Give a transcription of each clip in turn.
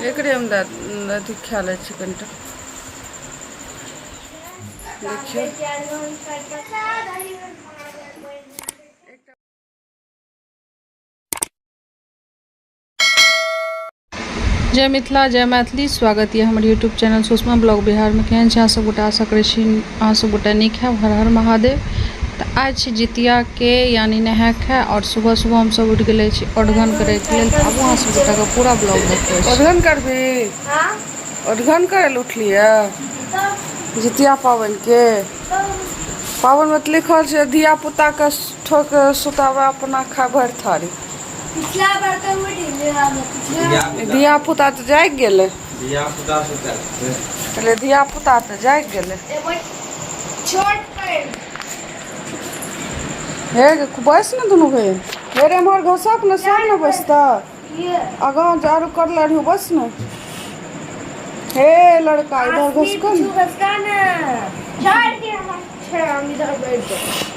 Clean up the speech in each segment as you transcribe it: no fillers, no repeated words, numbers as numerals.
एकरे मे दए अथी खा लै छी कनिटा। देखियौ, जय मिथिला, जय मैथिली। स्वागत यऽ हमर यूट्यूब चैनल सुषमा ब्लॉग बिहारमे। केहन छी अहाँ सब गोटा? आशा करै छी अहाँ सब गोटा नीक हैब। हर हर महादेव। तऽ आइ छी जितियाके यानी नहाय खाय आओर सुबह सुबह हमसब उठि गेले छी ओढ़गन करैके लेल। आबू अहाँ सब गोटाके पूरा ब्लॉग देखबै छी। ओढ़गन करबी? ओढ़गन करै लए उठलियै जितिया पाबनिके? पाबनिमे तऽ लिखल छै धिया पुताके ठोक सुताबै, अपना खाय भरि थारी। पिछला बार तऽ उठि गेलै। धिया पुता तऽ जागि गेलै। धिया पुता सुतल छै। कहलियै धिया पुता तऽ जागि गेलै। एगो छोट पैन। हे गे, बैस ने दुनू बहिन। हे रे, एम्हर घसक ने, सब ने बैसतै। ये आगाँ आरो करले रहियो, बस ने। हे लड़का, इधर आसनी घसको पीछू ने। घसका ने। छोड़ के हम छै, हम इधर बैठ जाए।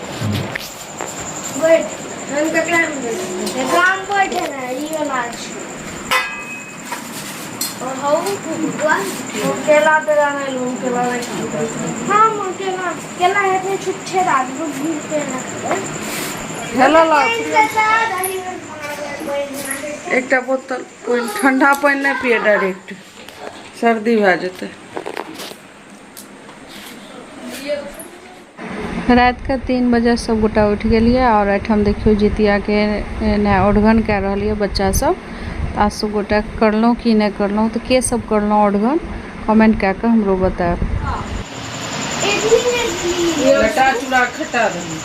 बैठ, हम ककरा में बैठ? एकरा में बैठे ने, ई वाला छै। और हौ बुआ केला तेला नहि लू, केला नहि खाइ। हम केला केला हेतै छुच्छे, दादी घूर के ना खेबै। हेलो ला। एकटा बोतल पानि, ठंडा पानि नहि पिए, डायरेक्ट सर्दी भए जेतै। रातिके 3 बजे सब गोटा उठि गेलियै आओर एहिठाम देखियौ जितियाके ओढ़गन कए रहल यऽ बच्चा सब। आ सब गोटा करलहुँ कि नहि करलहुँ? तऽ के सब करलहुँ ओढ़गन, कमेंट कए कऽ हमरो बतायब। लटा चूड़ा खटा दही।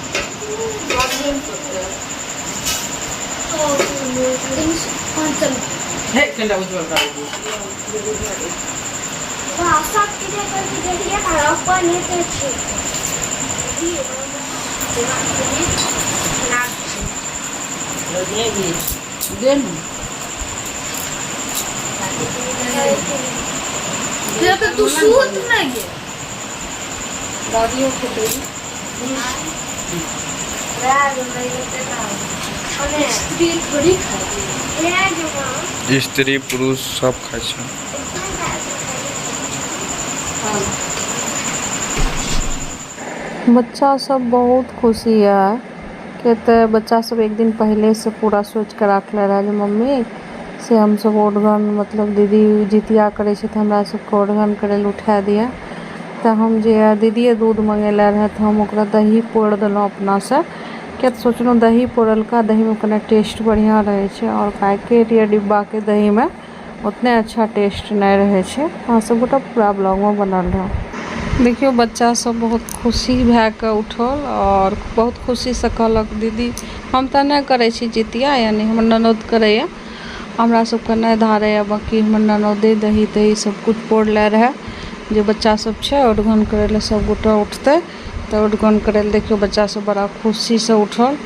हे, कनिटा उज्जवल कर। दे ने। तऽ तू सूत नहि गे। दादियो खेतै। स्त्री थोड़ी खाइ। स्त्री पुरुष सब खाइ छै। बच्चा सब बहुत खुशी यऽ के तऽ बच्चा सब एक दिन पहिले से पूरा सोचि कऽ राखले रहै जे मम्मी से हमसब ओढ़गन, मतलब दीदी जितिया करै छै तऽ हमरा सबके ओढ़गन करै लए उठा दिअ। तऽ हम जे दीदिए दूध मङ्गेले रहै तऽ हम ओकरा दही पौरि देलहुँ अपनासँ, किया तऽ सोचलहुँ दही पौरलका दहीमे कने टेस्ट बढ़िआँ रहै छै आओर पैकेट या डिब्बाके दहीमे ओतने अच्छा टेस्ट नहि रहै छै। अहाँ सब गोटा पूरा ब्लॉगमे बनल रहब। देखियौ, बच्चा सब बहुत खुशी भए कऽ उठल आओर बहुत खुशीसँ कहलक, दीदी, हम तऽ नहि करै छी जितिया, यानी हमर ननद करैए, हमरा सबके नहि धारैए। बाँकी हमर ननदे दही तही सब किछु पौरले रहै जे बच्चा सब छै ओढ़गन करै लए सब गोटा उठतै। तऽ ओढ़गन करै लए देखियौ बच्चा सब बड़ा खुशीसँ उठल।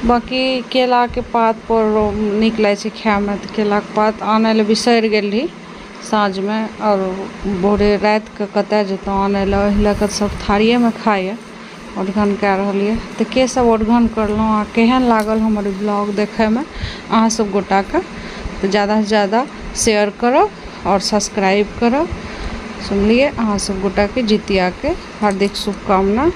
बाँकी केलाके पातपर नीक लागै छै खाइमे, तऽ केलाके पात आनै लए बिसरि गेल रही साँझमे आओर भोरे रातिके कतऽ जैतहुँ आनै लए। ओहि लए कऽ सब थारियेमे खाइए। ओढ़गन कए रहल यऽ। तऽ के सब ओढ़गन करलहुँ आ केहन लागल हमर ब्लॉग देखैमे अहाँ सब गोटाके? तऽ ज्यादासँ ज्यादा शेयर करब आओर सब्सक्राइब करब। सुनलियै? अहाँ सब गोटाके जितियाके हार्दिक शुभकामना।